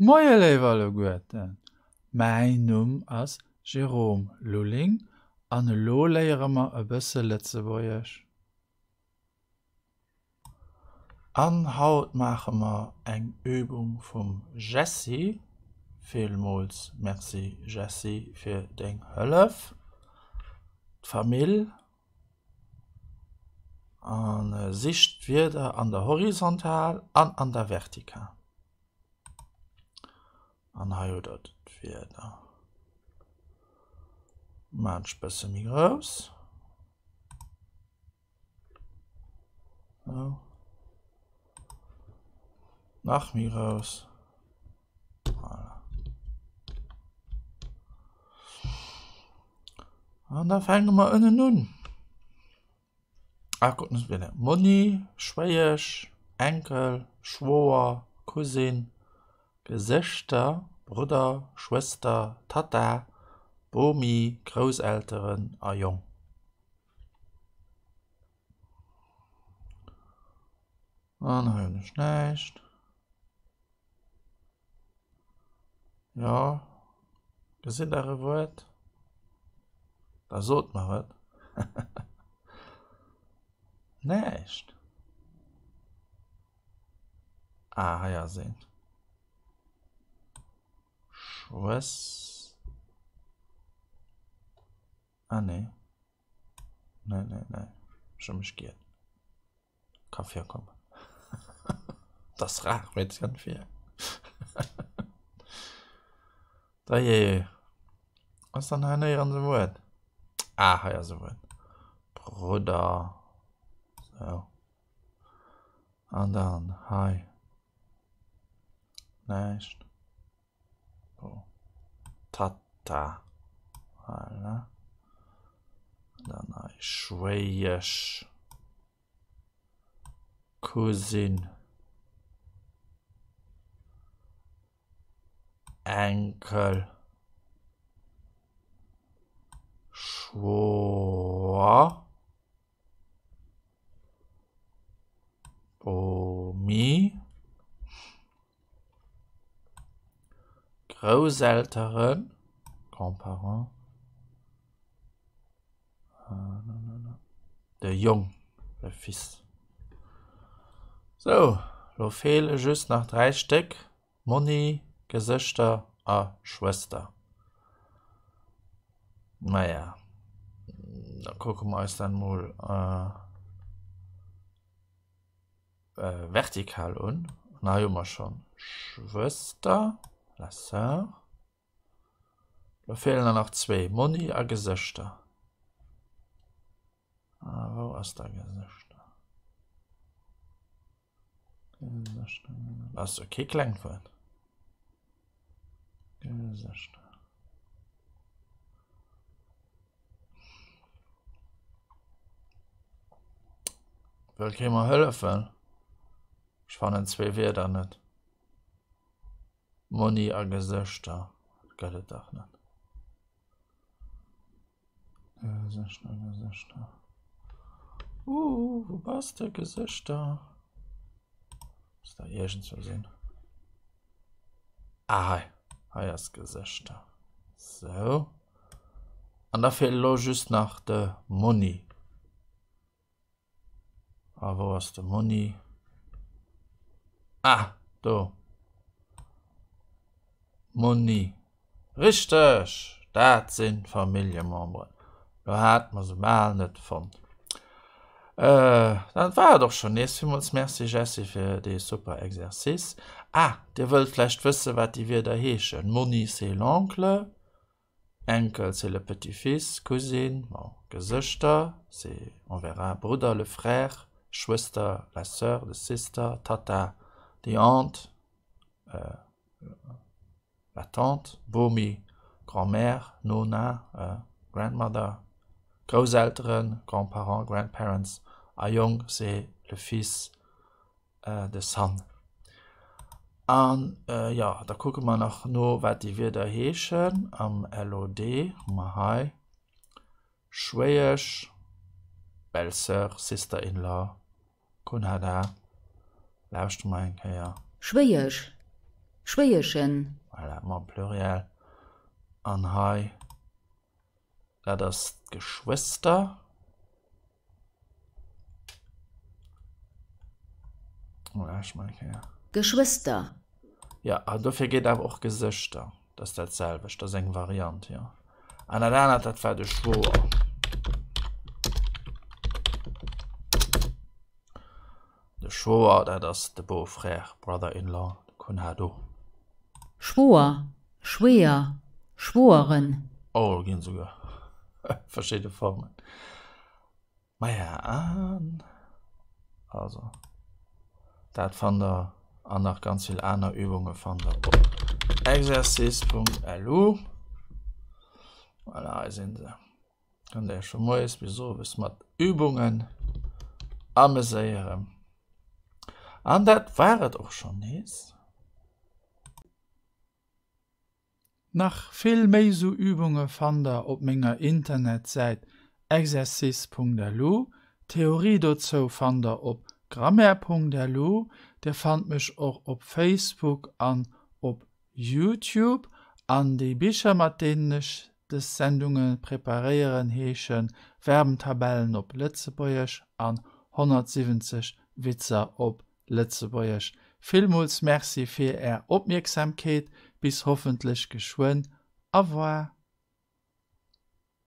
Moie léif alleguerten, mäin Numm ass Jérôme Lulling an elo léiere mer e bësse Lëtzebuergesch. An haut maache mer eng Übung vum Jessy. Villmools Merci Jessy fir deng Hëllef. D'Famill a sicht d'Wierder an der Horizontal an an der Vertikal. An hei hutt der d'Wierder. Maan ech bësse méi grouss. Sou. Nach méi grouss. Voilà. An da fänke mer ënnen un. Ah, guck net wieder. Monni, Schwéiesch, Enkel, Schwoer, Cousine, Gesëschter, Brudder, Schwëster, Tatta, Bomi, Grousselteren a Jong. An hei hunn ech näischt. Jo, gesitt der e Wuert? Da sot mer et. Näischt? Ah, hei ass eent. Schwës. Ah, nee. Nee, nee, nee. Ech hu mech giert. Ka virkommen. Dat ass rar, mee et kënnt vir. Dajee. Ass dann hei néierens e Wuert? Ah, hei ass e Wuert. Brudder. Sou. An dann hei. Näischt. Oh. Tatta. Voilà. Dann hei Schwéiesch. Cousine. Enkel. Schwoer. Bomi. Grousselteren, Grands-parents, de Jong, le fils. Sou, lo feele just nach 3 Stéck, Monni, Gesëschter a Schwëster. Naja, da kucke mer eis dat mol vertikal un. An hei hu mer schonn Schwëster, la sœur. Do feelen der nach zwee, Monni a Gesëschter. A wou ass da Gesëschter? Gesëschter, dat ass jo kee klengt Wuert. Gesëschter. Wëll kee mer hëllefen? Ech fannen zwee Wierder net. Monni a Gesëschter, dat gëtt et dach net. Gesëschter, Gesëschter. Uh, wou bass de, Gesëschter? Muss da iergendzwou sinn. Ah, hei. Hei ass Gesëschter. Sou. An da feelt elo just nach de Monni. A wou ass de Monni? Ah, do. Monni. Richteg! Dat sinn d'Familljememberen. Lo hat mer se bal net fonnt. Äh, dat war et och schonn nees. Villmools Merci Jessy fir dee super Exercice. Ah, dir wëllt vläicht wëssen, wat déi Wierder heeschen. Monni, c'est l'oncle. Enkel, c'est le petit-fils, Cousine, bon, Gesëschter, c'est, on verra, Brudder, le frère, Schwëster, la sœur, the sister, Tatta, the aunt, la tante, Bomi, grand-mère, Nona, grandmother, Grousselteren, grands-parents, grandparents, a Jong, c'est le fils, de Son. An jo, da kucke mer nach no, wat déi Wierder heeschen. Am LOD hu mer hei Schwéiesch, Belle-sœur, Sister-in-law, Kunhada. Lauschte mer eng Kéier. Schwéiesch. Schwéieschen. Voilà, mam Pluriel. An hei, dat ass d'Geschwëster. Geschwëster. Jo, an dofir geet awer och Gesëschter. Dat ass dat selwecht, dat ass eng Variant, jo. An dat anert, dat war de Schwoer. De Schwoer, dat ass de Beau-frère, Brother-in-law, de Cunhado. Schwoer, Schweeër, Schwoeren. Oh, do ginn et esouguer verschidde Formen. Maja, an also dat fannt der an nach ganz vill aner Übunge fannt der op exercice.lu. Voilà, hei sinn se. Kënnt Iech vu moies bis owes mat Übungen ameséieren. An dat war et och schonn nees. Nach vill méi sou Übunge fannt der op menger Internetsäit exercice.lu. D'Theorie dozou fannt der op grammaire.lu. Dir fannt mech och op Facebook an op Youtube. An déi Bicher mat deenen ech dës Sendunge preparéieren heesche Verbentabellen op Lëtzebuergesch an 170 Witzer op Lëtzebuergesch. Villmools Merci fir Är Opmierksamkeet. Bis hoffentlech geschwënn. Au revoir.